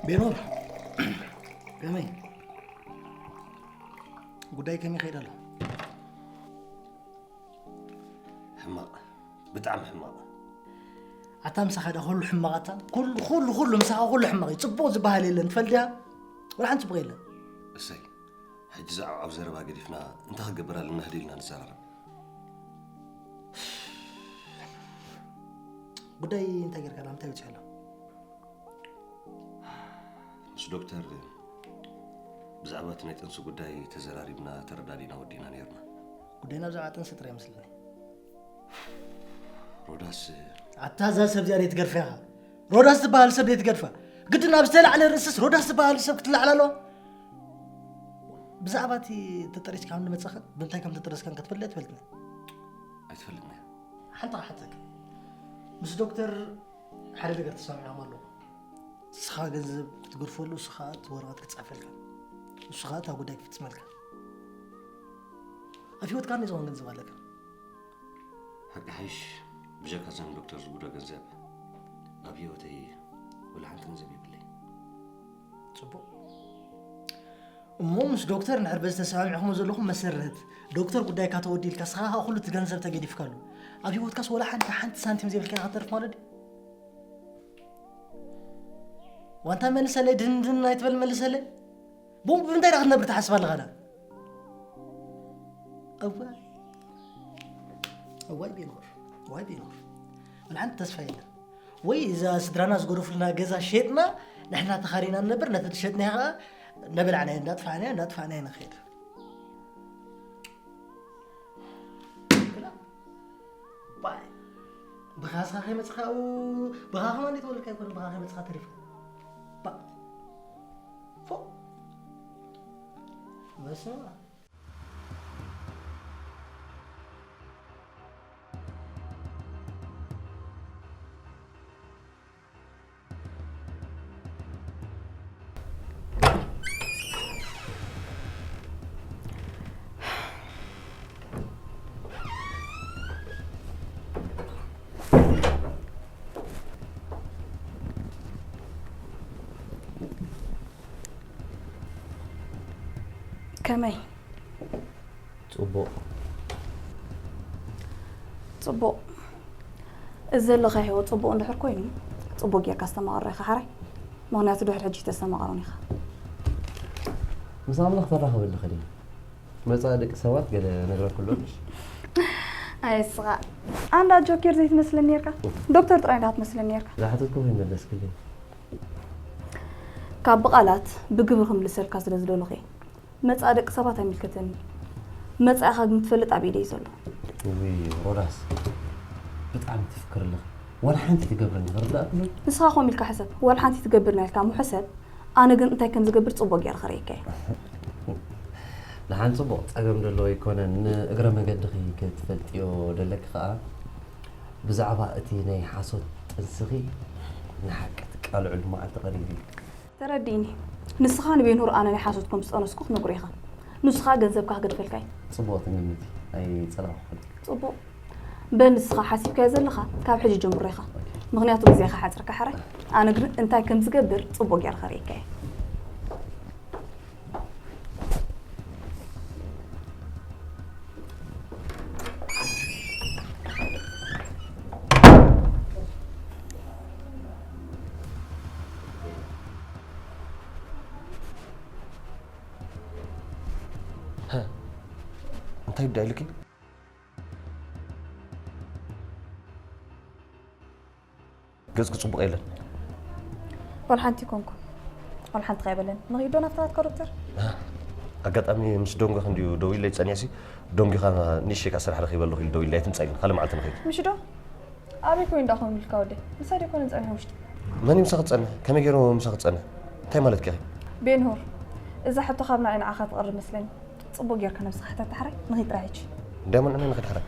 ቤኖር፣ ከመይ ጉዳይ ከመይ ይኸይድ ኣሎ? ሕማቕ፣ ብጣዕሚ ሕማቕ። ኣታ ምሳኻ ዳ ኩሉ ሕማቕ ኣታ? ኩሉ ኩሉ ኩሉ ምሳኻ ኩሉ ሕማቕ እዩ። ጽቡቕ ዝበሃል የለን፣ ትፈልጥ ዲኻ? ወላ ሓንቲ ጽቡቕ የለን። እሰይ፣ ሕጂ ዝዓብዓብ ዘረባ ገዲፍና እንታይ ክገብር ኣለና ህድእ ኢልና ንዘራረብ። ጉዳይ እንታይ ጌርካ ዳ? እንታይ በጺሑ ኣሎ? ምስ ዶክተር ብዛዕባ እቲ ናይ ጥንሲ ጉዳይ ተዘራሪብና ተረዳዲና ወዲእና ነይርና። ጉዳይና ብዛዕባ ጥንሲ ጥራይ ይመስለኒ። ሮዳስ ኣታ እዛ ሰብ እዚኣ ዘይትገድፋ ኢኻ። ሮዳስ ዝበሃል ሰብ ዘይትገድፋ። ግድን ኣብ ዝተላዕለ ርእስስ ሮዳስ ዝበሃል ሰብ ክትላዕል ኣለዋ? ብዛዕባ እቲ ተጠሪስካ ከም ዝመጻኸ ብምንታይ ከም ተጠረስካን ክትፈልጥ ኣይትፈልጥን። ኣይትፈልጥን እያ። ሓንቲ ክሓተካ፣ ምስ ዶክተር ሓደ ነገር ተሰማሚዕኩም ኣለኹም። ንስኻ ገንዘብ ክትገድፈሉ፣ ንሱ ኸኣ እቲ ወረቐት ክጽሕፈልካ፣ ንሱ ኸኣ እታ ጉዳይ ክፍጽመልካ። ኣብ ህይወትካ ክንደይ ዝኸውን ገንዘብ ኣለካ? ሓቂ ሓይሽ፣ ብጀካ እዞም ዶክተር ዝብሎ ገንዘብ ኣብ ህይወተይ ወላ ሓንቲ ገንዘብ የብለይ። ጽቡቕ። እሞ ምስ ዶክተር እንድሕር በዚ ተሰማሚዕኩሞ ዘለኹም መሰረት፣ ዶክተር ጉዳይካ ተወዲልካ፣ ንስኻ ኸኣ ኩሉ እቲ ገንዘብ ተገዲፍካሉ፣ ኣብ ህይወትካስ ወላ ሓንቲ ሓንቲ ሳንቲም ዘይብልካ ኢኻ ክትተርፍ ማለት ድዩ? ዋንታ መልሰለይ፣ ድንድን ኣይትበል፣ መልሰለይ። ብኡ ብምንታይ ዳ ክትነብር ትሓስብ ኣለኻ ዳ? እዋይ እዋይ ቤኖር፣ እዋይ ቤኖር፣ ወላ ሓንቲ ተስፋ የለን። ወይ እዛ ስድራና ዝገደፉልና ገዛ ሸጥና ንሕና ተኻሪና ንነብር፣ ነቲ ዝሸጥናዮ ኸዓ እናበላዕናዮ እንዳጥፋእናዮ እንዳጥፋእናዮ ንኸይድ። ክላ፣ ባይ፣ ብኻስኻ ከይመጽኻ፣ ብኻ ከማን ተወልድካ ኣይኮነን፣ ብኻ ከይመጽኻ ተሪፍካ። ባ፣ ፎ፣ በስመ ኣብ። ከመይ? ጽቡቕ። ጽቡቕ። እዚ ዘለኻዮ ህይወት ጽቡቕ እንድሕር ኮይኑ፣ ጽቡቕ ጌርካ ኣስተማቕሮ ኢኻ ሓራይ። ምኽንያቱ ድሕሪ ሕጂ ተስተማቕሮን ኢኻ። ምስ ኣምላኽ ተራኸበሉ ኸዲ መጻኢ ደቂ ሰባት ገለ ነግረኩ ኣሎ። ኣይ እስኻ ኣንዳ ጆኬር ዘይትመስለኒ ኔርካ። ዶክተር ጥራይ እንዳ ትመስለኒ ኔርካ። ዝሓተትኩ ይመለስክልኝ። ካብ ብቓላት ብግብሪ ክምልሰልካ ስለ ዝደለኹ እየ። መጻኢ ደቂ ሰባት ኣይምልከተኒ። መጻኢኻ ግን ክትፈልጥ ኣብ ኢደይ ዘሎ። ውይ ሮዳስ፣ ብጣዕሚ ትፍክር ኣለኺ። ዋላ ሓንቲ ትገብረኒ ክርዳእኩ ዶ? ንስኻ ከምኡ ኢልካ ሕሰብ። ዋላ ሓንቲ ትገብርና ኢልካ እሞ ሕሰብ። ኣነ ግን እንታይ ከም ዝገብር ጽቡቕ ገይረ ክርእየካ እየ። ንሓን ጽቡቕ ጸገም ደሎ ኣይኮነን። ንእግረ መገድኺ ክትፈልጥዮ ደለኪ ከኣ ብዛዕባ እቲ ናይ ሓሶት ጥንስኺ ንሓቂ ትቃልዕሉ መዓልቲ ቀሪቡ እዩ። ተረዲእኒ። ንስኻ ንቤንሁር ኣነ ናይ ሓሶት ከም ዝጠነስኩ ክትነግሮ ኢኻ። ንሱ ኸኣ ገንዘብካ ክገድፈልካ እዩ። ጽቡቕ ትግምቲ። ኣይጸላእኩ። ጽቡቕ። በል ንስኻ ሓሲብካዮ ዘለኻ ካብ ሕጂ ጀምሮ ኢኻ። ምኽንያቱ ግዜኻ ሓጺርካ ሕራይ። ኣነ ግን እንታይ ከም ዝገብር ጽቡቕ ገይረ ከርእየካ እየ። እንታይ ጉዳይ ኢልኪ? ገጽኪ ጽቡቕ የለን። ዋላ ሓንቲ ኣይኮንኩን። ዋላ ሓንቲ ከይበለን። ንኺዶ ናብታ ናትካ ዶክተር? ኣጋጣሚ ምስ ዶንጎ ክንድዩ ደው ኢለይ ጸኒሕሲ፣ ዶንጊኻ ንእሽተይ ከኣ ስራሕ ረኺበ ኣለኹ ኢሉ ደው ኢለይ፣ ኣይትምጻኢልና፣ ካልእ መዓልቲ ንኸይድ። ምሽ ዶ? ኣበይ ኮይኑ ደኣ ኮን ኢልካ ወደይ? ምሳይ ደይኮነን ጸኒሑ ውሽጢ? መን እዩ ምሳኺ ዝጸንሕ? ከመይ ገይሩ ምሳኺ ዝጸንሕ? እንታይ ማለትኪ ኢኺ? ቤንሁር፣ እዛ ሕቶ ካብ ንዓይ ንዓኻ ትቐርብ መስለኒ። ጽቡቕ ጌርካ ነብስኻ ሕተት ዳሕራይ ንኺድ ጥራይ ሕጂ። ዳይሞንድ ኣነ ንኺድ ዳሕራይ።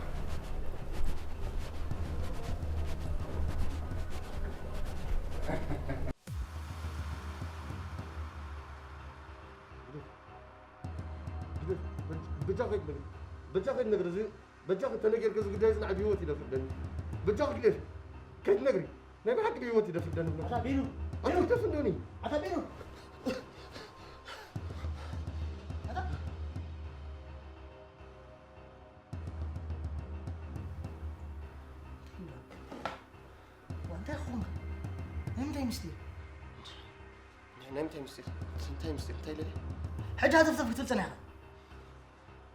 በጃኺ ግደፊ፣ በጃኺ ግደፊ፣ በጃኺ ተነገርኪ እዚ ጉዳይ እዚ ንዓቢ ህይወት እዩ ዘፍርደኒ። በጃኺ ግደፊ፣ ከይትነግሪ። ናይ ብሓቂ ብህይወት ይደፍደን ኣሎ። ኣታ ቤኑ፣ ኣታ ቤኑ፣ ደፍንደኒ። ኣታ ቤኑ። ኣታ እንታይ ኾንካ? ንምንታይ ምስጢር? ናይ ምንታይ ምስጢር? እንታይ ምስጢር? እንታይ ኢለ? ሕጂ ሃተፍተፍ ክትብል ጸኒሕካ።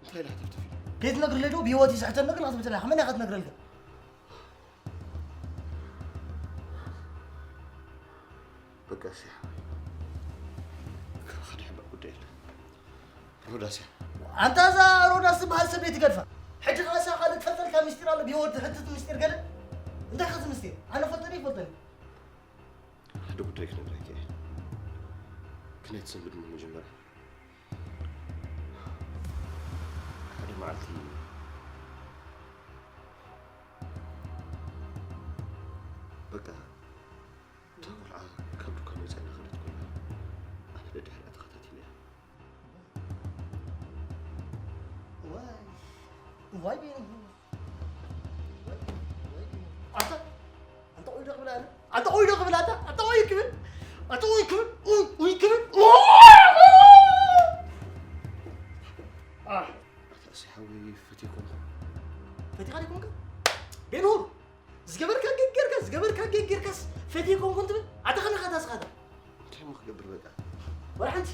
እንታይ ኢለ ሃተፍተፍ ኢለ? ከይትነግርለይ ዶ ብህይወት ይስሕተኒ ነገር ክትብል ጸኒሕካ። መን ኢኻ ክትነግረልካ? በቃ እሺ ሓወይ። ካባኻ ድሕባእ ጉዳይ የለን። ሮዳስ እያ። ኣንታ እዛ ሮዳስ ትበሃል ሰብ ትገድፋ። ሕጂ ከኣ እሳ ካልእ ትፈልጠልካ ምስጢር ኣሎ፣ ብህይወት ዝሕትት ምስጢር ገለ። እንታይ ከዚ ምስጢር? ኣነ ፈልጠኒ ይፈልጠኒ። ሓደ ጉዳይ ክነግረካ እየ። ክነይ ትሰንብድ እሞ መጀመርያ። ሓደ መዓልቲ በቃ እታ ቆልዓ ካብ ዱካን ወፂኣ እናኸደት ኮይና፣ ኣነ ደድሕሪኣ ተኸታቲለያ። ዋይ፣ ዋይ ቤኒ። ዋይ፣ ዋይ ቤኒ። ኣታ፣ ኣንታ ቆይ ዶ ክብል ኣነ? ኣንታ ቆይ ዶ ክብል ኣታ? ኣንታ ቆይ ክብል? ኣንታ ቆይ ክብል? ኡይ፣ ኡይ ክብል? ኣታ እሰይ ሓወይ ፈትየ ኮንኩ። ፈቲኻ ዲኮንካ? ቤንሁር! ዝገበርካ ጌጌርካ፣ ዝገበርካ ጌጌርካስ ፈትየ ኮንኩ እንትብል? ኣታ ከነኻ ታስኻታ? እንታይ እሞ ክገብር በቃ? ወላ ሓንቲ።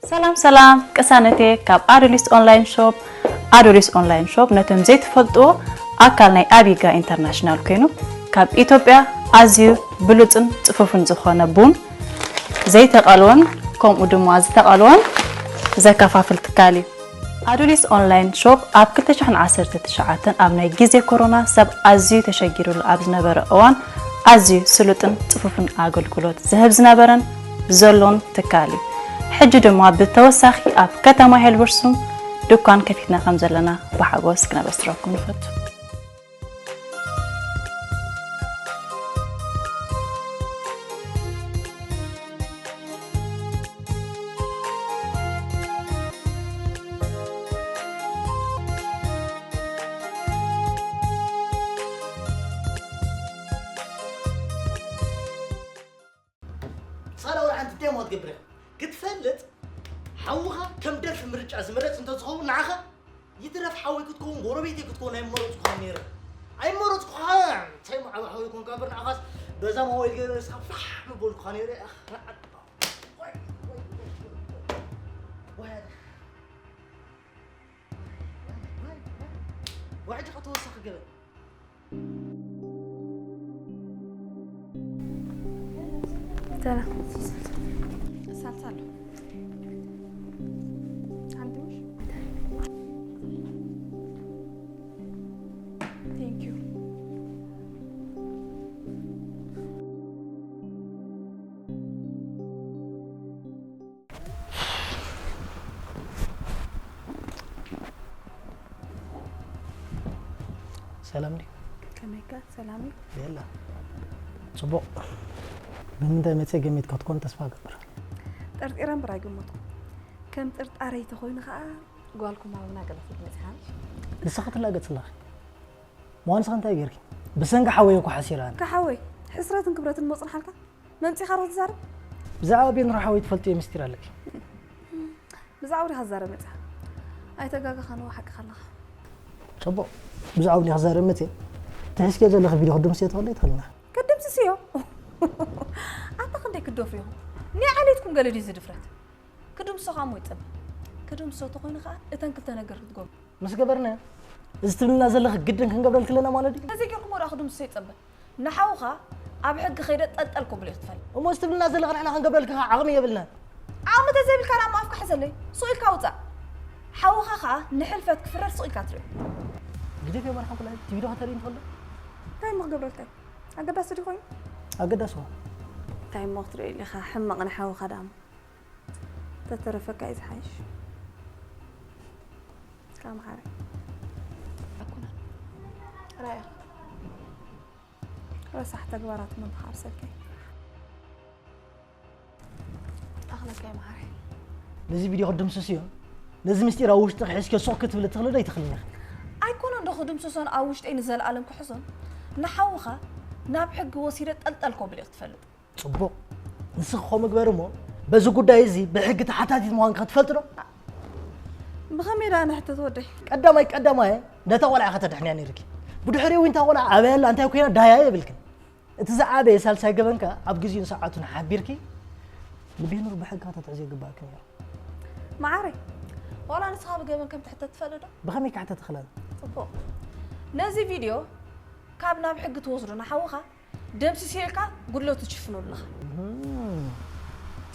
ሰላም ሰላም፣ ቅሳነቴ ካብ ኣዶሊስ ኦንላይን ሾፕ። ኣዶሊስ ኦንላይን ሾፕ ነቶም ዘይትፈልጥዎ ኣካል ናይ ኣቢጋ ኢንተርናሽናል ኮይኑ፣ ካብ ኢትዮጵያ ኣዝዩ ብሉጽን ጽፉፍን ዝኾነ ቡን ዘይተቐልወን ከምኡ ድማ ዝተቐልወን ዘከፋፍል ትካል እዩ። ኣዱሊስ ኦንላይን ሾፕ ኣብ ክልተ ሽሕን ዓሰርተ ትሽዓተን ኣብ ናይ ግዜ ኮሮና ሰብ ኣዝዩ ተሸጊሩሉ ኣብ ዝነበረ እዋን ኣዝዩ ስሉጥን ጽፉፍን ኣገልግሎት ዝህብ ዝነበረን ዘሎን ትካል እዩ። ሕጂ ድማ ብተወሳኺ ኣብ ከተማ ሄልበርሱም ድኳን ከፊትና ከም ዘለና ብሓጎስ ክነበስረኩም ንፈቱ። ሳላ ወላ ሓንቲ እንታይ እሞ ክትገብር ኢኻ? ክትፈልጥ፣ ሓውኻ ከም ደርፊ ምርጫ ዝምረጽ እንተዝኸውን ንዓኻ ይትረፍ ሓወይ ክትከውን፣ ጎረቤተይ ክትከውን ኣይመረጽኩኻን ነይረ። ኣይመረጽኩኻን። እንታይ እሞ ዓቢ ሓወይ ኮንካ እምበር ንዓኻስ በዛ ሞባይል ገይረ ንስኻ ፋሕ ምበልኩኻ ነይረ። ኣኽ፣ ንዓኻ። ወይ፣ ወይ፣ ወይ፣ ወይ፣ ወይ። ወይ፣ ሕጂ ኸ ተወሳኺ ገበን። ሰላም። ሳልሳ ኣሎ። ሓንቲ ምሽ? Thank you። ሰላም ድዩ? ከመይካ? ሰላም እዩ? የላ። ጽቡቕ። ብምንታይ መጺአ ገሚትካ ክትኮን ተስፋ እገብር። ጠርጢረ እምበር ኣይገመትኩን። ከም ጥርጣረይ ተኾይኑ ኸኣ ጓልኩም ኣብና ገለ ክትመጽእ ሓንሽ። ንስኺ ትላገጽ ኣለኺ። ምዃንስ እንታይ ጌርኪ? ብሰንኪ ሓወይ እኮ ሓሲረ ኣነ። ከሓወይ ሕስረትን ክብረትን መጽንሓልካ? መምጺኻ ዶ ትዛረብ? ብዛዕባ ቤንሮ ሓወይ ትፈልጥዮ ምስጢር ኣለኪ? ብዛዕባ ዲኻ ትዛረብ መጺኻ? ኣይተጋገኻን፣ እወ ሓቅኻ ኣለኻ። ጽቡቕ። ብዛዕባ ዲኻ ትዛረብ መጺአ? ትሕዝክዮ ዘለኺ ቪድዮ ክድምስዮ ትኽእሊ ኣይትኽእልና? ክድምስስዮ? ኣታ ክንደይ ክትደፍሩ ኢኹም? ናይ ዓሌትኩም ገለ ድዩ እዚ ድፍረት? ክድምስሶ ከኣ እሞ ይጸበ። ክድምስሶ ተኾይኑ ከኣ እተን ክልተ ነገር ክትገብሩ። ምስ ገበርናዮ፣ እዚ ትብልና ዘለኺ ግድን ክንገብረልኪ ኣለና ማለት ድዩ? እዚ ጌርኩሞ ደኣ ክድምስሶ ይጸበ። ንሓውኻ ኣብ ሕጊ ከይደ ጠልጠል ከብሎ እየ ክትፈልጥ። እሞ እዚ ትብልና ዘለኺ ንሕና ክንገብረልኪ ከኣ ዓቕሚ የብልናን። ዓቕሚ ተዘይብልካ ደኣ እሞ ኣፍካ ሕዘለይ። ሱቕ ኢልካ ውጻእ። ሓውኻ ከኣ ንሕልፈት ክፍረድ ሱቕ ኢልካ ትሪኦ። ግደፍዮ መርሓ ኩላይ፣ እቲ ቪድዮ ከተርእይኒ ትኽእሊ ዶ? እንታይ እሞ ክገብረልካ እዩ? ኣገዳሲ ድዩ ኮይኑ? ኣገዳሲ እኮ። እንታይ እሞ ክትሪኦ ኢኻ ሕማቕ ንሓውኻ ደኣ እሞ። ተተረፈካ እዩ ዝሓይሽ። ካብ መሓሪ። ኣኩና። ራያ። ረሳሕ ተግባራት እሞ እንተሓርሰልካ እዩ። ኣኽለካ እዩ መሓሪ። ነዚ ቪድዮ ክድምስስ እዩ። ነዚ ምስጢር ኣብ ውሽጥኺ ሒዝክዮ ሱቕ ክትብሊ ትኽእሊ ዶ ኣይትኽእልን ኢኺ? ኣይኮነን ዶ ክድምስሶን ኣብ ውሽጠይ ንዘለኣለም ክሕዞን? ንሓውኻ ናብ ሕጊ ወሲደ ጠልጠል ከብሎ ኢኺ ትፈልጥ። ጽቡቕ። ንስኺ ከምኡ ግበሪ እሞ በዚ ጉዳይ እዚ ብሕጊ ተሓታቲት ምዃንኪ ኸ ትፈልጢ ዶ? ብኸመይ ደኣ ንሕተት ወደይ? ቀዳማይ ቀዳማይ ነታ ቆልዓ ኢኺ ከተድሕንያ ነይርኪ። ብድሕሪኡ እውን እታ ቆልዓ ኣበይ ኣላ እንታይ ኮይና ደሃያ የብልክን። እቲ ዝዓበየ ሳልሳይ ገበን ከኣ ኣብ ግዜኡን ሰዓቱን ሓቢርኪ ንቤኑር ብሕጊ ከተትሕዝዮ ይግባእኪ ነይሩ። መዓረይ፣ ዋላ ንስኻ ብገበን ከም ትሕተት ትፈልጥ ዶ? ብኸመይ ክሕተት እኽእል? ጽቡቕ። ነዚ ቪድዮ ካብ ናብ ሕጊ ትወስዶ ንሓውኻ ደምሲሰዮ ኢልካ ጉድለቱ ትሽፍነሉ ኣለኻ። እህም፣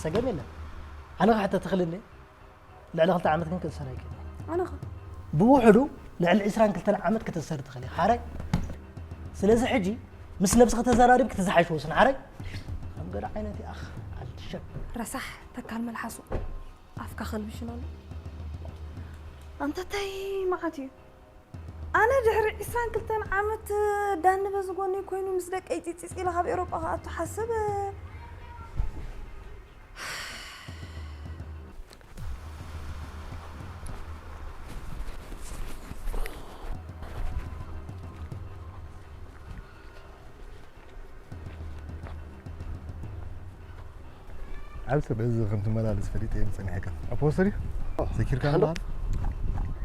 ጸገም የለን። ኣነ ክሕተት እኽእል እንድየ? ልዕሊ ክልተ ዓመት ግን ክትእሰር ኣይክእልን። ኣነኸ? ብውሕዱ ልዕሊ ዕስራን ክልተን ዓመት ክትእሰር ትኽእል ኢኻ። ሓራይ? ስለዚ ሕጂ ምስ ነብስኺ ተዘራሪብኪ እቲ ዝሓይሽ ወስኒ። ሓራይ? ከም ገለ ዓይነት ኢኻ። ኣልሸብ። ረሳሕ ተካል መልሓሱ ኣፍካ ከልብሽን ኣሎ። ኣንታ ታይ መዓት እዩ። ኣነ ድሕሪ ዒስራን ክልተን ዓመት ዳኒ በዚ ጎነይ ኮይኑ ምስ ደቀይ ፂፂፅ ኢለ ካብ ኤውሮጳ ክኣቱ ሓስብ። ዓብ ሰብ በዚ ከም ትመላለስ ፈሊጠ እየ ጸኒሐካ። ኣፖስቶሊ ዘኪርካ ኣለኻ?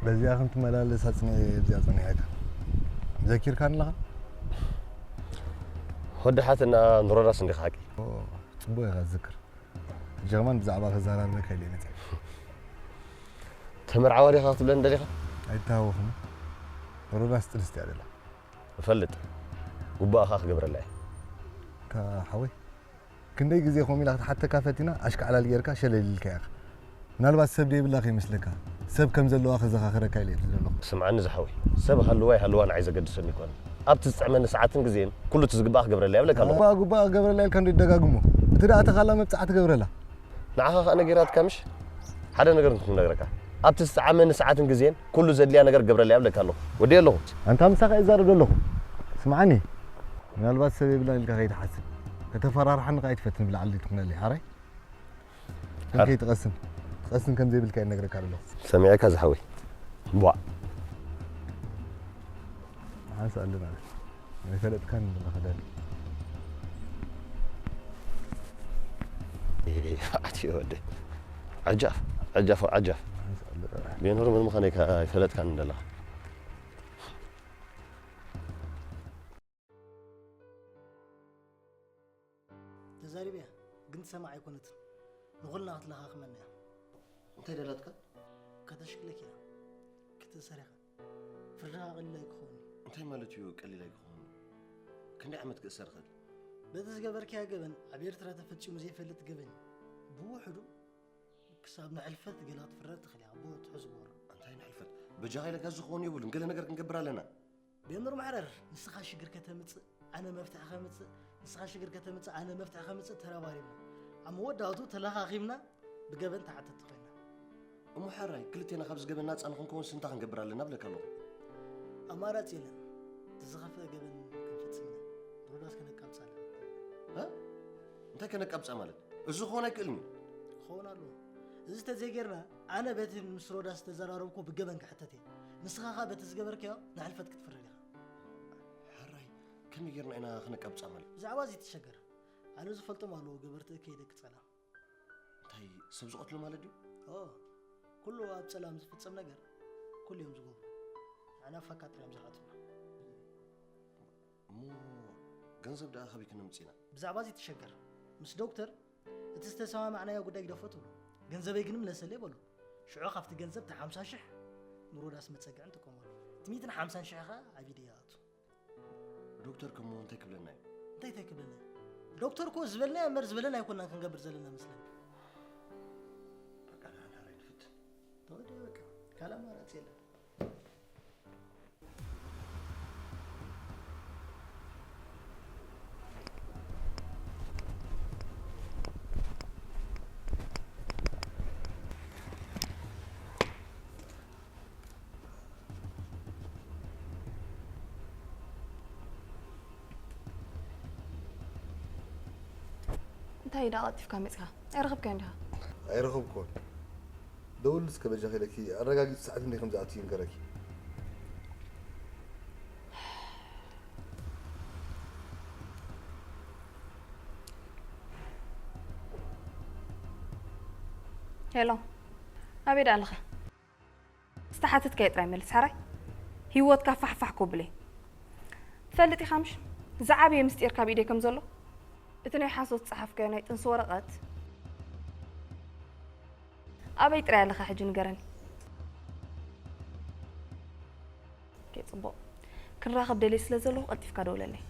በዚኣ ከም ትመላለስ ኣጽኒዐ እየ ኣብዚኣ ጸኒሐካ። ዘኪርካ ኣለኻ? ወዲ ሓትና ንሮዳስ እንዲኻ ሓቂ? ጽቡቕ ኢኻ ዝዝክር። ሕጂ ከማን ብዛዕባ ከዘራርበካ ኢለ መጸ። ተመርዓዋ ዲኻ ክትብለኒ ደሊኻ? ኣይተሃወኽን። ሮዳስ ጥንስቲ እያ ደላ። እፈልጥ። ጉባኣ ኸኣ ክገብረላ እየ። እታ ሓወይ ክንደይ ግዜ ከምኡ ኢላ ክትሓተካ ፈቲና ኣሽካዕላል ጌርካ ሸለል ኢልካያ ኢኻ። ምናልባት ሰብ ደይብላ ከይመስለካ ሰብ ከም ዘለዋ ከዘኻኽረካ ኢለ እየ ዘለኹ። ስምዓኒ ዝሓወይ ሰብ ሃልዋ ኣይሃልዋ ንዓይ ዘገድሰኒ ኣይኮነን። ኣብቲ ዝጥዕመኒ ሰዓትን ግዜን ኩሉ እቲ ዝግባኣ ክገብረላ እየ እብለካ ኣለኹ። እባ ጉባኣ ክገብረላ ኢልካ እንዶ ይደጋግሞ። እቲ ደኣ ተኻላ መብጽዓ ትገብረላ። ንዓኻ ኸኣ ነጊራትካ ምሽ? ሓደ ነገር እንተ ክነግረካ ኣብቲ ዝጠዓመኒ ሰዓትን ግዜን ኩሉ ዘድልያ ነገር ክገብረላ እየ እብለካ ኣለኹ። ወዲኤ ኣለኹ። ኣንታ ምሳኻ እየ ዝዛረብ ዘለኹ። ስምዓኒ፣ ምናልባት ሰብ የብላን ኢልካ ከይትሓስብ። ከተፈራርሓኒ ከኣ ኣይትፈትን ብላዕሊ ትኹነለይ ሓራይ። ግን ከይትቐስን ትቐስን ከም ዘይብልካ እየ ዝነግረካ ዘለኹ። ሰሚዐካ ዝሓወይ። ቧዕ። ሓንሳእ ኣለና ኣይፈለጥካን ኣለኻ ዳኒ። ዓጃፍ ዓጃፍ ዓጃፍ። ቤንሁር ምን ምዃነይ ከ ኣይፈለጥካን ዘለኻ። ተዛሪበያ ግን ትሰማዕ ኣይኮነትን ንኹልና ክትለኻኽመና እያ እንታይ ደላትካ ከተሽክለክ እያ ክትእሰር ኢኻ ፍርድኻ ቀሊል ኣይክኸውን እዩ እንታይ ማለት እዩ ቀሊል ኣይክኸውን እዩ ክንደይ ዓመት ክእሰር ኽእል በቲ ዝገበርክያ ገበን ኣብ ኤርትራ ተፈጺሙ ዘይፈልጥ ገበን እዩ ብውሕዱ ክሳብ ንሕልፈት ገላ ክትፍረድ ትኽእል እያ ብኡ ትሕዝዎ ኣሎ እንታይ ንሕልፈት በጃኻ ኢለካ ዝኸውን የብሉን ገለ ነገር ክንገብር ኣለና ቤኑር ማሕረር ንስኻ ሽግር ከተምጽእ ኣነ መፍትሒ ከምጽእ ንስኻ ሽግር ከተምጽእ ኣነ መፍትሒ ከምጽእ ተረባሪብና ኣብ መወዳእቱ ተለኻኺምና ብገበን ተሓተቲ ኮይና እሞ ሕራይ ክልቴና ካብዚ ገበን ናጻ ንኽንከውንስ እንታይ ክንገብር ኣለና እብለካ ኣለኹ ኣማራጺ የለን እቲ ዝኸፍአ ገበን ክንፍጽም ኢና ሮዳስ ከነቃብጻ ኣለና እንታይ ከነቃብጻ ማለት እዚ ክኾን ኣይክእልን እዩ ክኸውን ኣለዎ እዚ ተዘይጌርና ኣነ በቲ ምስ ሮዳስ ዝተዘራረብኩ ብገበን ክሕተት እየ ንስኻ ኸኣ በቲ ዝገበርካዮ ንሕልፈት ክትፍረድ ኢኻ ሕራይ ከመይ ጌርና ኢና ክነቃብጻ ማለት ብዛዕባ እዚ ትሸገር ኣነ ዝፈልጦም ኣለዉ ገበርቲ እከይ ደቂ ጸላም እንታይ ሰብ ዝቐትሉ ማለት ድዩ ኦ ኩሉ ኣብ ጸላም ዝፍጸም ነገር ኩሉ እዮም ዝገብሩ ንሕና ፋካ ጥርዮም ዝሓቱና እሞ ገንዘብ ደኣ ከበይ ክነምጽ ኢና ብዛዕባ እዚ ትሸገር ምስ ዶክተር እቲ ዝተሰማማዕናዮ ጉዳይ ግደፎ ትብሉ ገንዘበይ ግን ምለሰለይ በሉ ሽዑ ካብቲ ገንዘብ እቲ ሓምሳ ሽሕ ንሮዳስ መጸግዕን ጥቀመሉ እቲ ሚእትን ሓምሳን ሽሕ ኸ ኣብ ኢደይ ይኣቱ ዶክተር ከሞ እንታይ ክብለና እዩ እንታይ እንታይ ክብለና እዩ ዶክተር እኮ ዝበልናዮ እምበር ዝበለና ኣይኮናን ክንገብር ዘለና መስለኒ በቃ ንሓና ራይ ንፍትን ተወደ በቃ ካልእ ኣማራፂ የለን እንታይ ኢዳ ቀልጢፍካ መፅካ ኣይረኸብካዮ እንዲኻ ኣይረኸብኩዎን ደውል እስከ በጃኺ ኢለኪ፣ ኣረጋጊጹ ሰዓት ክንደይ ከም ዝኣቱ ይንገረኪ። ሄሎ፣ ኣበይ ደኣ ኣለኻ? ዝተሓተትካዮ ጥራይ መልስ ሓራይ። ህይወትካ ፋሕፋሕ ኮብለ። ትፈልጥ ኢኻ ምሽ? ዝዓበየ ምስጢር ካብ ኢደይ ከም ዘሎ? እቲ ናይ ሓሶት ዝጸሓፍካዮ ናይ ጥንሲ ወረቐት ኣበይ ጥራይ ኣለኻ ሕጂ ንገረኒ። ኦኬ፣ ጽቡቕ። ክንራኸብ ደልየ ስለ ዘለኹ ቀልጢፍካ ደውለለይ።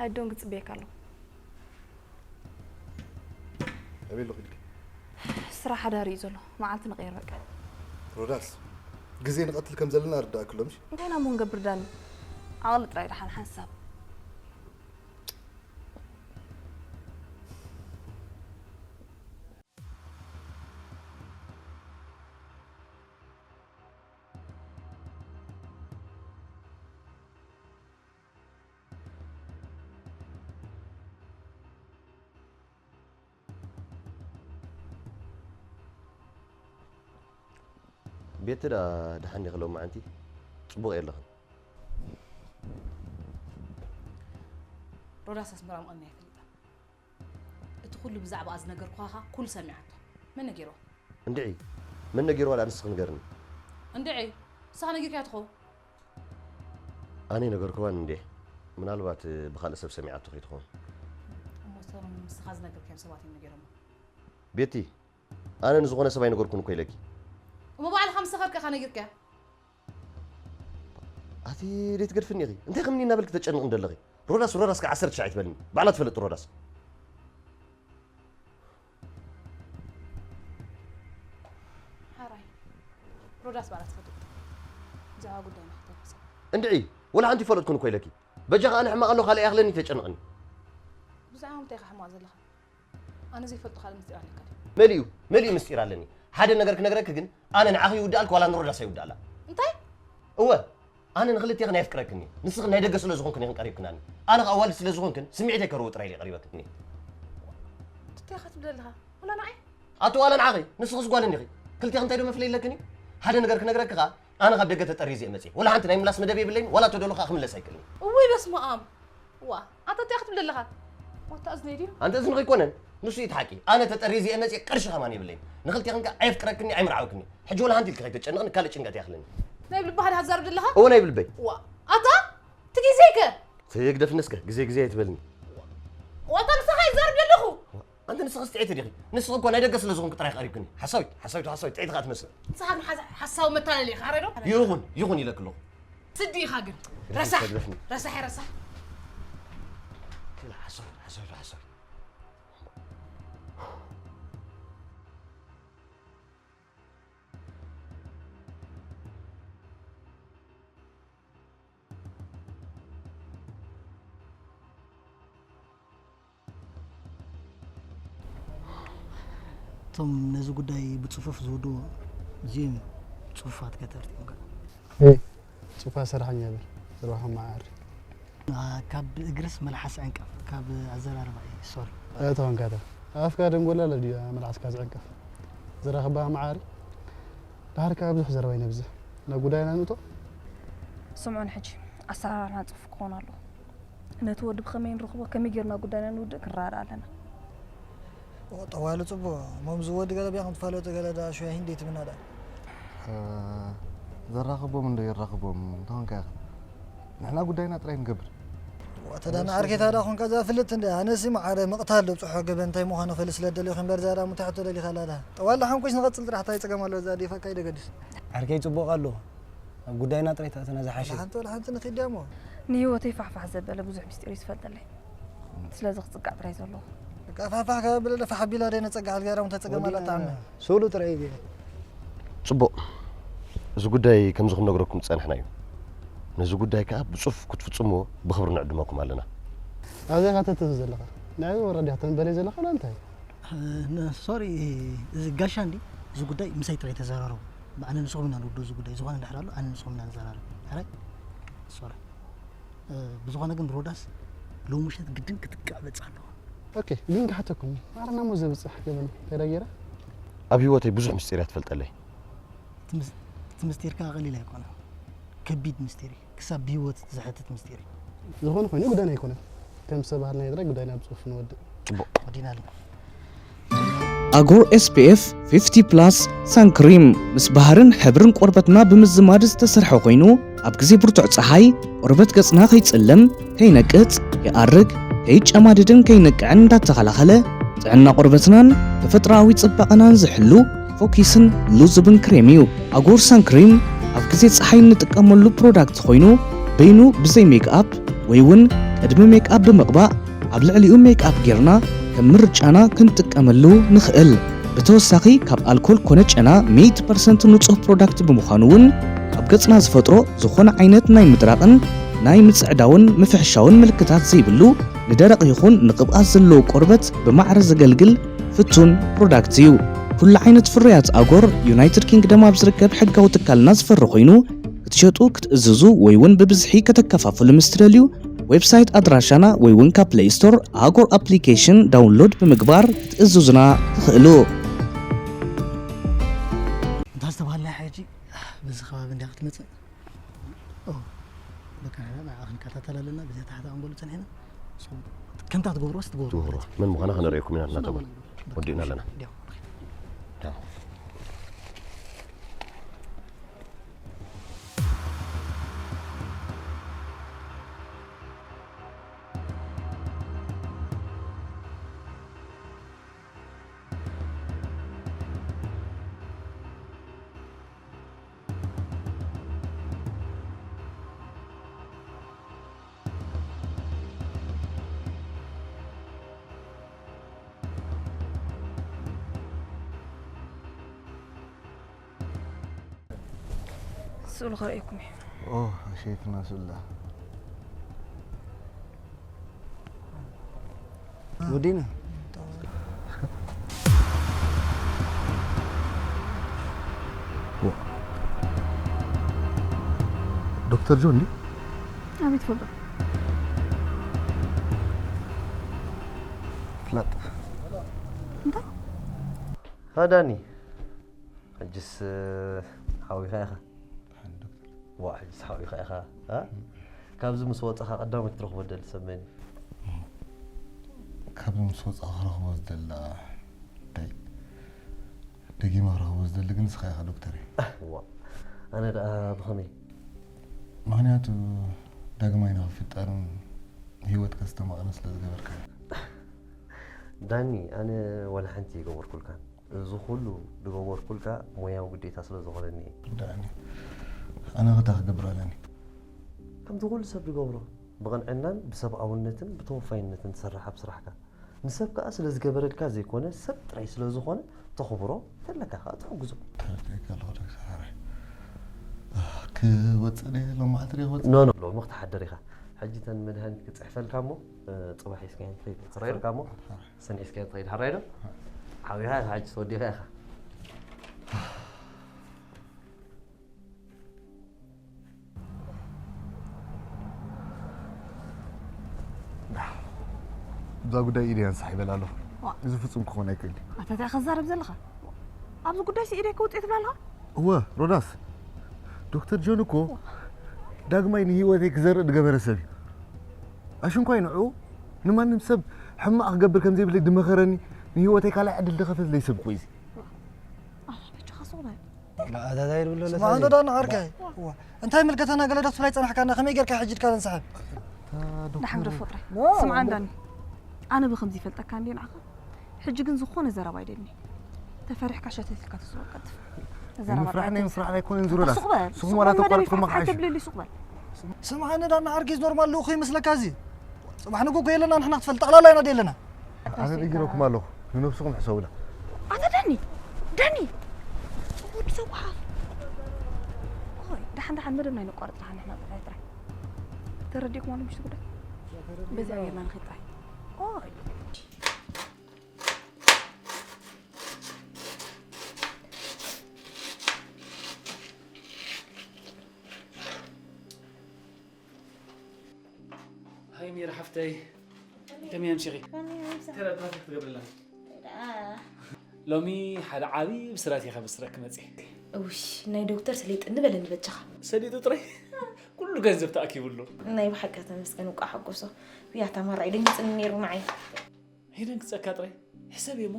ኣዶን ክጽበየካ ኣለኹ። ኣበይ ኣለኹ ኢልኪ? ስራሕ ሓዳር እዩ ዘሎ። መዓልቲ ንቕየር በቃ። ሮዳስ፣ ግዜ ንቐትል ከም ዘለና ርዳእኪ ኣሎ ምሽ? እንታይ ኢና እሞ ክንገብር ዳኒ? ዓቕሊ ጥራይ ደሓን ሓንሳብ። ቤቲ ደኣ ደሓን ዲኺ ሎማዓንቲ? ጽቡቕ የለኽን። ሮዳስ ኣስመራ ምዃና ኣይፈልጣን። እቲ ኩሉ ብዛዕባኣ ዝነገርኩኻ ኩሉ ሰሚዓቶ። መን ነጊርዋ? እንድዒ መን ነጊርዋ ደኣ ንስኺ ንገርኒ። እንድዒ ንስኻ ነጊርካያ ትኸውን። ኣነ ነገርክዋን እንዴ? ምናልባት ብኻልእ ሰብ ሰሚዓቶ ከይትኸውን። እሞ እቶም ንስኻ ዝነገርካዮም ሰባት እዮም ነጊሮማ። ቤቲ፣ ኣነ ንዝኾነ ሰብ ኣይነገርኩን እኮ ኢለኪ። እሞ ባዕልኻ ምስ ሰኸርካ ኢኻ ነጊርካያ። ኣቲ ደይትገድፍኒ ኢኺ። እንታይ ከምኒ እናበልኪ ተጨንቕኒ ዘለኺ? ሮዳስ ሮዳስ ከዓ ዓሰርተ ሻዕ ኣይትበልኒ። ባዕላ ትፈልጥ ሮዳስ። ሓራይ ሮዳስ ባዕላ ትፈልጥ። ብዛዕባ ጉዳይና ከተንሕሰብ። እንድዒ ወላ ሓንቲ ይፈለጥኩን እኮ ኢለኪ። በጃኻ ኣነ ሕማቕ ኣሎ ካልእ ኣይኣኽለኒ ተጨንቕኒ። ብዛዕባ ምንታይ ኢኻ ሕማቕ ዘለኻ? ኣነ ዘይፈልጦ ካልእ ምስጢር ኣለካ ድዩ? መሊኡ መሊኡ ምስጢር ኣለኒ። ሓደ ነገር ክነግረኪ ግን ኣነ ንዓኺ ይውድኣልኪ ዋላ ንሮዳስ ኣይውድኣላ። እንታይ? እወ ኣነ ንኽልቴኽን ኣየፍቅረክን እየ። ንስኽን ናይ ደገ ስለ ዝኾንክን ኢኽን ቀሪብክናኒ። ኣነ ኸኣ ኣዋልድ ስለ ዝኾንክን ስምዒተይ ከርዎ ጥራይ ኢለ ቀሪበክን እየ። እንታይ ኢኻ ትብል ዘለኻ? ወላ ንዓይ? ኣቲ ዋላ ንዓኺ ንስኽስ ጓል እንዲኺ። ክልቴኽን እንታይ ዶ መፍለይ ኣለክን እዩ? ሓደ ነገር ክነግረኪ ኸኣ ኣነ ካብ ደገ ተጠሪዘ እየ መፅየ። ወላ ሓንቲ ናይ ምላስ መደብ የብለይን ዋላ ተደሎ ኸኣ ክምለስ ኣይክእልን እየ። እውይ በስመ ኣብ። ዋ ኣታ እንታይ ኢኻ ትብል ዘለኻ? ዋታ እዝነይ ድዩ? ኣንተ እዝንኺ ኣይኮነን ንሱ እዩ እቲ ሓቂ። ኣነ ተጠሪዘ እየ መፅየ ቅርሺ ኸማን የብለይን። ንኽልቴኽን ከኣ ኣየፍቅረክን እየ ኣይምርዓወክን እየ። ሕጂ ወላ ሓንቲ ኢልኪ ከይተጨንቕኒ ካልእ ጭንቀት ኣይኣኽለኒ። ናይ ብልብኻ ድኻ ትዛረብ ዘለኻ? እወ ናይ ብልበይ። ዋ ኣታ እቲ ግዜከ? ተየግደፍኒ እስከ ግዜ ግዜ ኣይትበልኒ። ዋታ ንስኻ ይዛረብ ዘለኹ። ኣንተ ንስኺ ስጥዒቲ ዲኺ? ንስኺ እኮ ናይ ደገ ስለ ዝኾንኪ ጥራይ ቀሪብክኒ። ሓሳዊት ሓሳዊት ሓሳዊት ጥዒቲ ኸኣ ትመስል። ንስኻ ግን ሓሳ- ሓሳዊ መታለሊ ኢኻ ዶ? ይኹን ይኹን ኢለኪ ኣለኹ። ስዲ ኢኻ ግን ረሳሕ ረሳሕ ረሳሕ። ሓሳዊት ሓሳዊት ሓሳዊት። እቶም ነዚ ጉዳይ ብጽፉፍ ዝውድዎ እዚኦም እዮም ጽፉፋት ከተርቲ እዮም። ጽፋ ሰራሕኛ በል ዝረብሖም መዓር። ካብ እግርስ መልሓስ ዕንቀፍ፣ ካብ ኣዘራርባ እዩ። ሶሪ። ኣየተኾንካ እታ ኣፍካ ደንጎላለ ድዩ መልሓስካ ዝዕንቀፍ? ዝረኽባ መዓር። ድሓር ከኣ ብዙሕ ዘረባ ይነብዝሕ። ናብ ጉዳይና ንእቶ። ስምዑን ሕጂ ኣሰራርሓና ጽፉፍ ክኾን ኣለዎ። ነቲ ወዲ ብኸመይ ንረኽቦ፣ ከመይ ጌርና ጉዳይና ንውድእ ክንረዳዳእ ኣለና። ጠዋሊ ጽቡቕ እሞ ምስዚ ወዲ ገለ ብያኹም ትፋለጡ ገለ ደኣ ሽወያ ሂንደይ ትብልና ደኣ። ዘራኽቦም እንዶ የራኽቦም እንተኾንካ ኢኻ ንሕና ጉዳይና ጥራይ ንገብር። ተዳና ዓርከይታ ደኣ ኾንካ እዛ ፍልጥ እንደ ኣነሲ ማዓረ ምቕታል ደብጽሖ ገበን እንታይ ምዃኑ ፈልጥ ስለ ደለኹ እምበር እዛ ደኣ ሙታሕቶ ደሊኻ ኣላ ደኣ ጠዋሊ ሓንኩስ ንቐጽል ጥራሕ እንታይ ጸገም ኣለዎ እዛ ዴፋካ ይደገድስ። ዓርከይ ጽቡቕ ኣሎ ኣብ ጉዳይና ጥራይ ተእትና ዝሓሸ። ሓንቲ ወላ ሓንቲ ንኺድ ድያ እሞ። ንህይወተይ ፋሕፋሕ ዘበለ ብዙሕ ምስጢር እዩ ዝፈልጠለይ። ስለዚ ክጽጋዕ ጥራይ ዘሎ። በቃ ፋሕፋሕ ካብ ብለለ ፋሕ ኣቢላ ደይ ነጸግዓ ኣልጋ ራሙን ተጸገም ኣላ ጣዕሚ። ስእሉ ጥራይ ገ። ጽቡቕ። እዚ ጉዳይ ከምዚ ክንነግረኩም ዝጸንሕና እዩ። ነዚ ጉዳይ ከኣ ብጹፍ ክትፍጽምዎ ብኽብሪ ንዕድመኩም ኣለና። ኣብዚኣ ኢኻ ተትህዝ ዘለኻ። ንዓይ ወረድ ኢኻ ተንበለይ ዘለኻ ላ እንታይ? ሶሪ እዚ ጋሻ እንዲ እዚ ጉዳይ ምሳይ ጥራይ ተዘራረቡ። ኣነ ንስኹም ኢና ንውዶ እዚ ጉዳይ ዝኾነ እንድሕር ኣሎ ኣነ ንስኹም ኢና ንዘራረብ። ሕራይ ሶሪ። ብዝኾነ ግን ሮዳስ ሎሚ ምሸት ግድን ክትቃበጽ ኣለዋ። ኦኬ ግን ክሓተኩም ማዕረ ናሞ ዘብጽሕ ገበን እንታይ ዳ ገይራ? ኣብ ህይወተይ ብዙሕ ምስጢር እያ ትፈልጠለይ። እቲ ምስ- እቲ ምስጢር ከኣ ቀሊል ኣይኮነን። ከቢድ ምስጢር እዩ። ክሳብ ብህይወት ዝሕትት ምስጢር እዩ። ዝኾነ ኮይኑ ጉዳይና ኣይኮነን። ከም ዝተባህልናዮ ጥራይ ጉዳይና ብጽፉፍ ንወድእ። ጽቡቕ። ወዲና ኣለና። ኣጎር ኤስፒኤፍ ፊፍቲ ፕላስ ሳንክሪም ምስ ባህርን ሕብርን ቆርበትና ብምዝማድ ዝተሰርሐ ኮይኑ፣ ኣብ ግዜ ብርቱዕ ጸሓይ ቆርበት ገጽና ከይጽለም፣ ከይነቅጽ፣ ከይኣርግ፣ ከይጨማደድን ከይነቅዕን እንዳተኸላኸለ፣ ጥዕና ቆርበትናን ተፈጥሮኣዊ ጽባቐናን ዝሕሉ ፎኪስን ሉዙብን ክሬም እዩ። ኣጎር ሳንክሪም ኣብ ግዜ ጸሓይ እንጥቀመሉ ፕሮዳክት ኮይኑ፣ በይኑ ብዘይ ሜክኣፕ ወይ እውን ቅድሚ ሜክኣፕ ብምቕባእ ኣብ ልዕሊኡ ሜክኣፕ ጌርና ከም ምርጫና ክንጥቀመሉ ንኽእል። ብተወሳኺ ካብ ኣልኮል ኮነ ጨና ሚእቲ ፐርሰንት ንጹህ ፕሮዳክት ብምዃኑ እውን ኣብ ገጽና ዝፈጥሮ ዝኾነ ዓይነት ናይ ምድራቕን ናይ ምጽዕዳውን ምፍሕሻውን ምልክታት ዘይብሉ ንደረቕ ይኹን ንቅብኣት ዘለዎ ቆርበት ብማዕረ ዘገልግል ፍቱን ፕሮዳክት እዩ። ኩሉ ዓይነት ፍርያት ኣጎር ዩናይትድ ኪንግደም ኣብ ዝርከብ ሕጋዊ ትካልና ዝፈሪ ኮይኑ ክትሸጡ ክትእዝዙ ወይ እውን ብብዝሒ ከተከፋፍሉ ምስ ትደልዩ ዌብሳይት ኣድራሻና ወይ እውን ካብ ፕሌይ ስቶር ኣጎር ኣፕሊኬሽን ዳውንሎድ ብምግባር ክትእዝዙና ትኽእሉ። እንታይ ዝተባሃልና ሕጂ በዚ ከባቢ እንዲያ ክትመፅእ በቃ ንሕና ንዓኣ ክንከታተል ኣለና ብዘይ ታሕቲ ኣንጎሉ ፀኒሕና ከምታ ትገብርዎስ ትገብርዎ ትገብርዎ መን ምዃና ከነርእየኩም ኢና እናተባል ወዲእና ኣለና ስእሉ ከርእየኩም እየ። ኦ ኣሸይትና ስእላ ወዲና ዶክተር ጆን ድዩ? ኣቤት ፎቶ ፍላጥ እንታይ ሃዳኒ ሕጅስ ሓዊኻ ኢኻ ዋ ሕጅስ ሓዊኻ ኢኻ እ? ካብዚ ምስ ወፃኻ ቀዳሞት ትረኽቦ ደሊ ሰብ መን እዩ? ካብዚ ምስ ወፃኻ ክረኽቦ ዝደሊ ደኣ እንታይ ደጊመ ክረኽቦ ዝደሊ ግን ንስኻ ኢኻ ዶክተረይ ዋ ኣነ ደኣ ብኸመይ ምኽንያቱ ዳግማይ ንኽፍጠርን ህይወት ከስተማቕርን ስለ ዝገበርካዮ ዳኒ ኣነ ዋላ ሓንቲ ይገበርኩልካን እዚ ኩሉ ዝገበርኩልካ ሞያዊ ግዴታ ስለ ዝኾነኒ እየ። ዳኒ፣ ኣነ ኸ ታይ ክገብር ኣለኒ? ከምቲ ኩሉ ሰብ ዝገብሮ፣ ብቕንዕናን ብሰብኣውነትን ብተወፋይነትን ትሰርሕ ኣብ ስራሕካ። ንሰብ ከኣ ስለ ዝገበረልካ ዘይኮነ፣ ሰብ ጥራይ ስለ ዝኾነ ተኽብሮ፣ ተለካ ከኣ ትሕግዞ። ተረዲኤካ ኣለኹ ዶክተር ሓራይ። ክወጽእ ድየ? ሎማዕቲ ድየ ክወጽእ? ኖ ኖ፣ ሎሚ ክትሓድር ኢኻ። ሕጂ እተን መድሃኒት ክጽሕፈልካ እሞ፣ ጽባሕ ሒዝካየን ትኸይድ። ጽረየልካ እሞ። ሰኒዕስካዮ ትኸይድ ሓራይ ዶ? ሓቢኻ ኢኻ ሕጂ ተወዲኻ ኢኻ። እዛ ጉዳይ ኢደይ ኣንሳሕ ይበል ኣለኹ። ዋ። እዚ ፍጹም ክኾን ኣይክእል። ኣታ እንታይ ኢኻ ትዛረብ ዘለኻ? ኣብዚ ጉዳይሲ ኢደይ ከውጽእ ትብል ኣለኻ? እወ ሮዳስ፣ ዶክተር ጆን እኮ ዳግማይ ንህይወተይ ክዘርእ ዝገበረ ሰብ እዩ። ኣሽንኳይ ንዕኡ ንማንም ሰብ ሕማቕ ክገብር ከም ዘይብለይ ዝመኸረኒ ንህይወተይ ካልኣይ ዕድል ዝኸፈተለይ ሰብ እኮ እዩ። ኣታ በጃኻ ሱቕ በል። ኣታ እንታይ ይብል ኣሎ ስማዕ እንዶ ዳኒ ዓርከይ። እንታይ ምልከተና ገለ ዶ ክትብላይ ጸናሕካና ከመይ ጌርካ ሕጂ ኢድካ ተንስሓብ? ደሓን ግደፎ ጥራይ። ስምዓ ዳኒ ኣነ ብኸምዚ ይፈልጠካ እንድየ ንዓኻ። ሕጂ ግን ዝኾነ ዘረባ ኣይደልን እዩ። ተፈሪሕካ ሸተት ኢልካ ተስርቕ ቀልጥፍ። ዘረባ ምፍራሕ ናይ ምፍራሕ ኣይኮነን ዝሮዳ። ሱቕ በል። ስኹም ዋላ ተቋርጥኩም መሓሽ። ኣይተብልሊ ሱቕ በል። ስምዓኒ ዳና ዓርኪ ኖርማል ልኡኹ ይመስለካ እዚ? ጽባሕ ንግጎ የለና ንሕና ክትፈልጥ ጠቕላላ ኢና ደለና። ኣነ ነጊረኩም ኣለኹ ንነብስኹም ሕሰቡላ። ኣታ ዳኒ ዳኒ ወዲ ሰብ ጓሓፍ። ኦይ ደሓን ደሓን መደብ ናይ ነቋርጥ ደሓን ንሕና ጥራይ ጥራይ። ተረዲእኩም ኣሎ ምሽቲ ጉዳይ። በዚኣ ጌርና ንኸይድ ጥራይ። ኦይ ሃይ ሜሪ ሓፍተይ ከመይ ኣምሲኺ? ከመይ ኣምሲኺ? ተረዳእቲ ክትገብርላ። ደኣ ሎሚ ሓደ ዓቢ ብስራት እየ ከብስረኪ መጽየ። እውሽ ናይ ዶክተር ሰሊጥኒ በለኒ በጃኻ። ሰሊጡ ጥራይ ኩሉ ገንዘብ ተኣኪቡሉ። ናይ ብሓቂ ተመስገን እንቋዕ ሓጎሶ። ውይ ኣታ ማራ ይደንግጽኒ ነይሩ ንዓይ። ይደንግጸካ ጥራይ ሕሰብ እሞ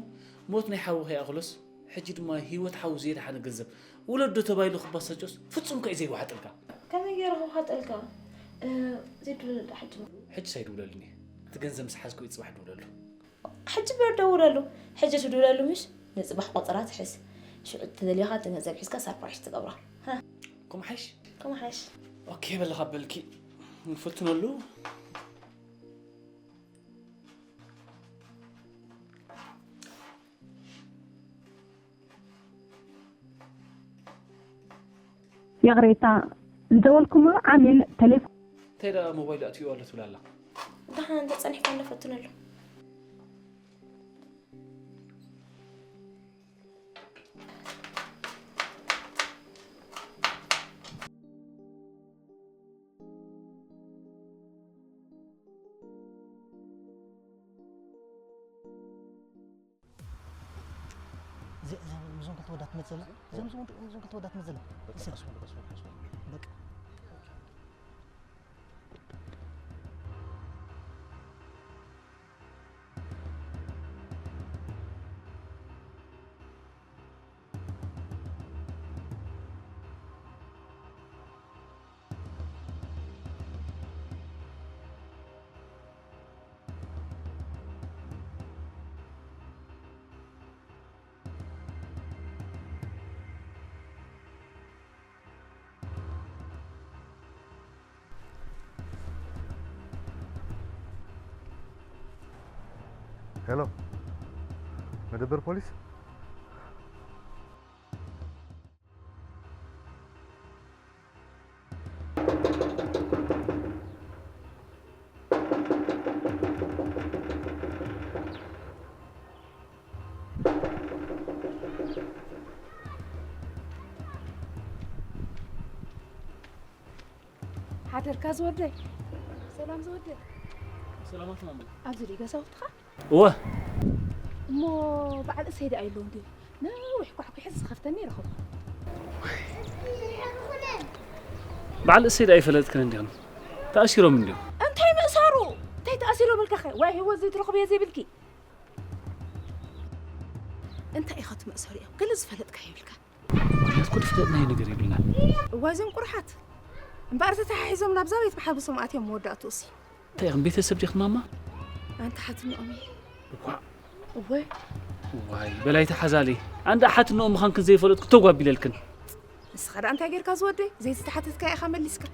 ሞት ናይ ሓዊ ከይኣኽሎስ ሕጂ ድማ ህይወት ሓዊ ዘየድሓነ ገንዘብ ውለዶ ተባሂሉ ክባሳጮስ ፍጹም ከ እዩ ዘይወሓጠልካ። ከመይ ገይረ ክውሓጠልካ? ዘይድውለሉ ዶ ሕጂ? ሕጂ ሳይድውለልኒ እቲ ገንዘብ ምስ ሓዝኩ እዩ ጽባሕ ድውለሉ። ሕጂ በር ደውለሉ። ሕጂ ትድውለሉ ምሽ ንጽባሕ ቆጸራ ትሕዝ። ሽዑ ተደሊኻ እቲ ገንዘብ ሒዝካ ሳርፕራይዝ ትገብራ። ሃ፣ ከምሓሽ? ከምሓሽ? ኦኬ በለኻ በልኪ ንፈትነሉ። ይቕሬታ ዝደወልኩምሉ ዓሚል ተሌፎን። እንታይ ደኣ ሞባይል ኣእትዩ ኣሎ ትብል ኣላ። ደሓን እንተጸኒሕካ ንፈትነሉ። እዞም ክልተ ወዳት መፅእ እዞም ክልተ ወዳት መፅእ በቃ ሄሎ፣ መደበር ፖሊስ? ሓደርካ ዝወደይ። ሰላም ዝወደይ። ሰላማት ማማ። ኣብዚ ድዩ ገዛውትኻ? እወ። እሞ በዓል እሰይ ደኣ የለውን ድዩ? ነዊሕ ኳሕኲሐ ዝኸፍተኒ ይረኸቡ። በዓል እሰይ ደኣ ይፈለጥክን እንዲኹም። ተኣሲሮም እንዲኹም። እንታይ ምእሳሩ? እንታይ ተኣሲሮም ኢልካኸ? ዋይ ህይወት ዘይትረኽብዮ ዘይብልኪ። እንታይ ኢኻ ትመእሰሩ እዮም? ገለ ዝፈለጥካ ይብልካ። ኩለት ኩሉ ፍለጥ ናይ ነገር ይብልና። እዋይ እዞም ቁርሓት እምበኣር ተተሓሒዞም ናብዛ ቤት መሓብሶም ኣትዮም መወዳእትኡሲ። እንታይ ኢኽን ቤተሰብ ዲኽን ማማ? ኣንተ ሓትንኦም እየ። እኳ እወይ ዋይ በላይ ተሓዛሊ። ኣንዳ ሓትንኦም ምዃንክን ዘይፈለጥኩ ተጓቢለልክን። ንስኻ ደኣ እንታይ ጌርካ ዝወደይ? ዘይዝተሓተትካ ኢኻ መሊስካ።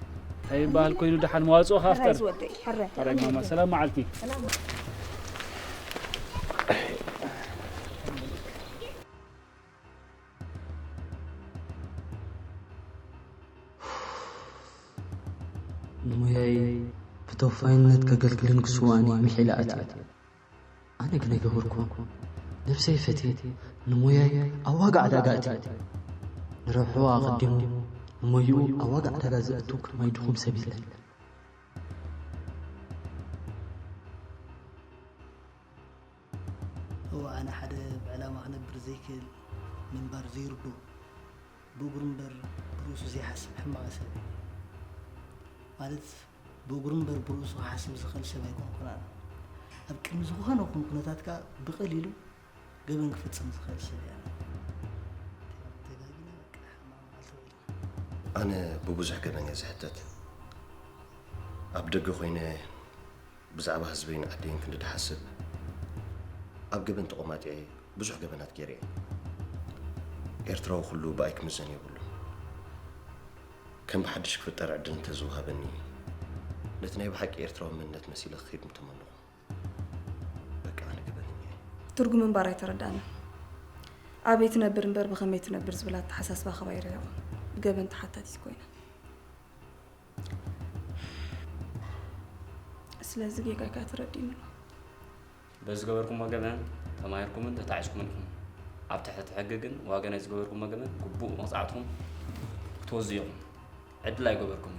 እንታይ ይበሃል ኮይኑ ደሓን መዋፅኦ ካፍጠር። ሕራይ ዝወደይ ሕራይ። ሕራይ ማማ ሰላም መዓልቲ። ንሞያይ ብተወፋይነት ከገልግልን ክስዋእን እየ ምሒለ ኣትየ። ኣነ ግን ኣይገበርኩዎን። ነብሰይ ፈትየ ንሞያይ ኣብ ዋጋ ዕዳጋ ኣእትየ። ንረብሕኡ ኣቐዲሙ ንሞይኡ ኣብ ዋጋ ዕዳጋ ዘእቱ ከማይ ድኹም ሰብ የለን። እወ ኣነ ሓደ ብዕላማ ክነብር ዘይክእል ምንባር ዘይርድኦ ብእግሩ እምበር ብርእሱ ዘይሓስብ ሕማቕ ሰብ እየ። ማለት ብእግሩ እምበር ብርእሱ ክሓስብ ዝኽእል ሰብ ኣይኮንኩን ኣነ። ኣብ ቅድሚ ዝኾነ ይኹን ኩነታት ከኣ ብቐሊሉ ገበን ክፍጽም ዝኽእል ሰብ እየ ኣነ። ተጋጊና በቃ ሕማቕ መዓልቲ ውዒልና። ኣነ ብብዙሕ ገበን እየ ዝሕተት። ኣብ ደገ ኮይነ ብዛዕባ ህዝበይን ዓደይን ክንዲ ድሓስብ ኣብ ገበን ተቖማጢዐ ብዙሕ ገበናት ገይረ እየ። ኤርትራዊ ኩሉ ብኣይ ክምዘን የብሉን። ከም ብሓድሽ ክፍጠር ዕድል እንተዝወሃበኒ ነቲ ናይ ብሓቂ ኤርትራዊ መንነት መሲለ ክኸይድ ምተመነኹ። በቃ ኣነ ገበነኛ እየ። ትርጉም ምንባር ኣይተረድኣንን። ኣበይ ትነብር እምበር ብኸመይ ትነብር ዝብል ኣተሓሳስባ ካብ ኣይርሕቕን። ብገበን ተሓታቲት ኮይነ። ስለዚ ጌጋይ ከኣ ተረዲኡኒ ኣሎ። በዚ ዝገበርኩሞ ገበን ተማሂርኩምን ተጣዒስኩምን ኢኹም። ኣብ ትሕቲ ሕጊ ግን ዋጋ ናይ ዝገበርኩሞ ገበን ግቡእ መቕጻዕትኹም ክትወስዱ ኢኹም። ዕድል ኣይገበርኩምን።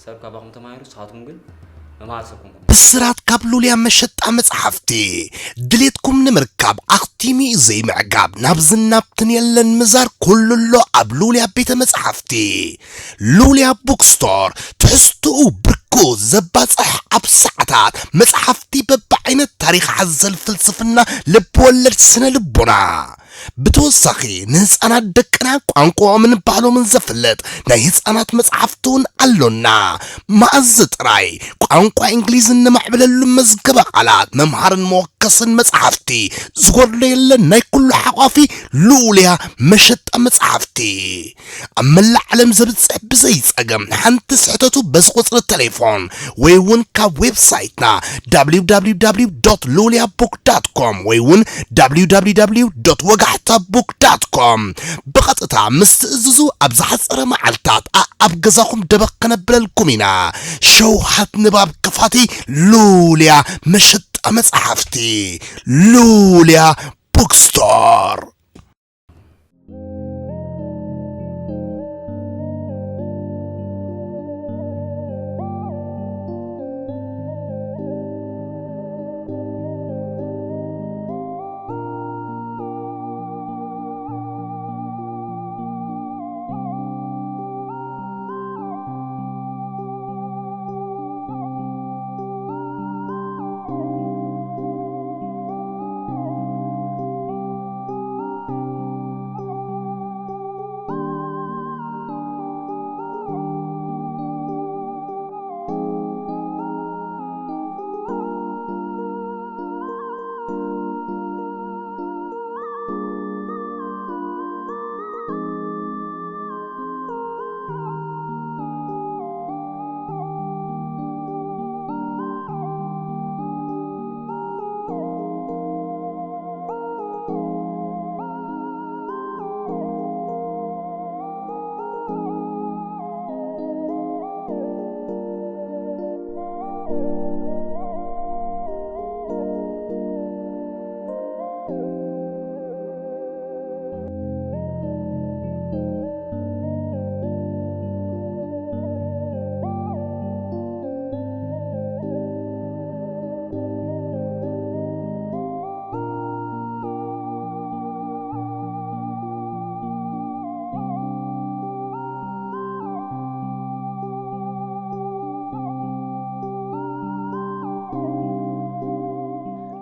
ሰብ ካባኹም ተማሂሩ ንስኻትኩም ግን መምሃሪ ሰብ ኮንኩም። ብስራትካ ኣብ ሉልያ መሸጣ መጽሓፍቲ ድሌትኩም ንምርካብ ኣኽቲሙ ዘይምዕጋብ ናብ ዝናብትን የለን ምዛር ኩሉ ኣሎ ኣብ ሉልያ ቤተ መጽሓፍቲ። ሉልያ ቡክስቶር ትሕዝትኡ ብርኩ ዘባጽሕ ኣብ ሰዓታት መጽሓፍቲ በብዓይነት ታሪኽ ሓዘል ፍልስፍና ልብወለድ ስነ ልቦና ብተወሳኺ ንህፃናት ደቅና ቋንቋኦምን ባህሎምን ዘፍልጥ ናይ ህፃናት መፅሓፍቲ እውን ኣሎና። መኣዝ ጥራይ ቋንቋ እንግሊዝ እነማዕብለሉ መዝገበ ቃላት መምሃርን መወከስን መፅሓፍቲ ዝጎድሎ የለን። ናይ ኩሉ ሓቋፊ ልኡልያ መሸጣ መፅሓፍቲ ኣብ መላእ ዓለም ዘብፅሕ ብዘይ ፀገም ሓንቲ ስሕተቱ በዚ ቁፅሪ ቴሌፎን ወይ እውን ካብ ዌብሳይትና www ሉልያ ቡክ ዳት ኮም ወይ እውን www ወጋሕታ ቡክ ዳት ኮም ብቐጥታ ምስ ትእዝዙ ኣብ ዝሓፀረ መዓልታት ኣኣብ ገዛኹም ደበኽ ከነብለልኩም ኢና። ሸውሃት ንባብ ከፋቲ ሉልያ መሸጣ መፅሓፍቲ ሉልያ ቡክስቶር።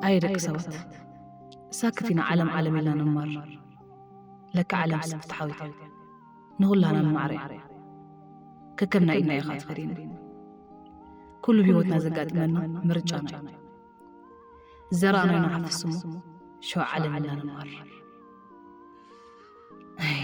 ኣየ ደቂ ሰባት፣ ሳክት ኢና ዓለም ዓለም ኢልና ንማር። ለካ ዓለም ስፍት ሓዊታ ንኹላና ንማዕረ እያ። ከከም ናይ ኢድና ኢኻ ትኸደና። ኩሉ ብህይወትና ዘጋጥመና ምርጫና እዩ። ዘራእናዮ ንሓፍስ እሞ ሸው ዓለም ኢልና ንማር። ኣይ፣